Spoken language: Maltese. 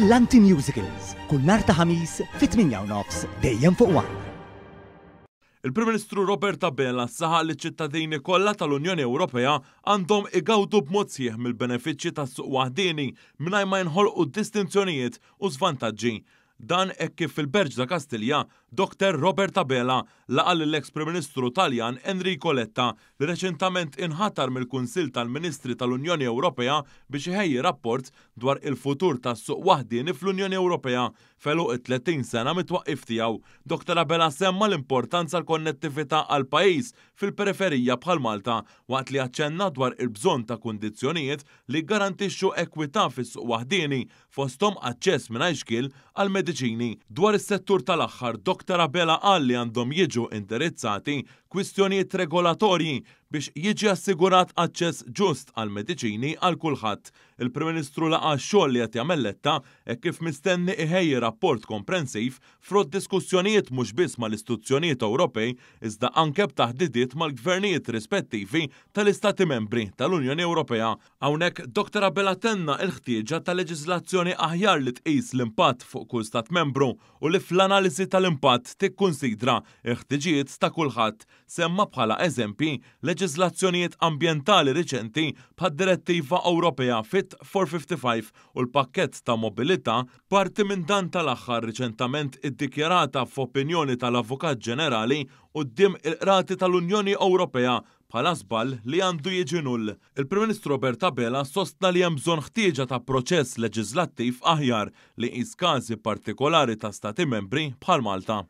Brillanti Musicals, kull nhar ta' Ħamis fit-8:30 dejjem fuq One. Il-Prim Ministru Robert Abela saħaq li ċ-ċittadini kollha tal-Unjoni Ewropea għandhom igawdu b'mod sħiħ mill-benefiċċji tas-suq waħdieni mingħajr ma jinħolqu distinzjonijiet u żvantaġġi. Dan hekk kif fil-Berġ ta' Kastilja, Dr Robert Abela laqa' lill-eks Prim Ministru Taljan Enrico Letta li reċentament inħatar mill-Kunsill tal-Ministri tal-Unjoni Ewropea biex iħejji rapport dwar il-futur tas-suq waħdieni fl-Unjoni Ewropea f'għeluq it-30 sena mit-twaqqif tiegħu. Dr Abela semma l-importanza l-konnettività għal pajjiż fil-periferija bħal Malta waqt li aċċenna dwar il-bżonn ta' kundizzjonijiet li jiggarantixxu ekwità fis-suq waħdieni fosthom aċċess mingħajr xkiel għall-mediċini. Dwar is-settur tal-aħħar, Dr Abela qal li għandhom jiġu indirizzati kwistjonijiet regolatorji biex jiġi assigurat aċċess ġust għall-mediċini għal kulħadd. Il-Prim Ministru laqa' x-xogħol li qed jagħmel Letta hekk kif mistenni iħejji rapport komprensiv frott diskussjonijiet mhux biss mal-istituzzjonijiet Ewropej iżda anke b'taħdidiet mal-gvernijiet rispettivi tal-Istati Membri tal-Unjoni Ewropea. Hawnhekk Dr Abela tenna l-ħtieġa ta' leġiżlazzjoni aħjar li tqis l-impatt fuq kull Stat Membru u li fl-analiżi tal-impatt tikkunsidra l-ħtiġijiet ta' kulħadd. Semma bħala eżempji leġiżlazzjonijiet ambjentali riċenti bħad-Direttiva Ewropea Fit for 55 u l-Pakkett ta' Mobilità, parti minn dan tal-aħħar riċentament iddikjarata f'opinjoni tal-Avukat Ġenerali quddiem il-Qrati tal-Unjoni Ewropea bħala żball li għandu jiġi null. Il-Prim Ministru Robert Abela sostna li hemm bżonn ħtieġa ta' proċess leġiżlattiv aħjar li jqis każi partikolari ta' Stati Membri bħal Malta.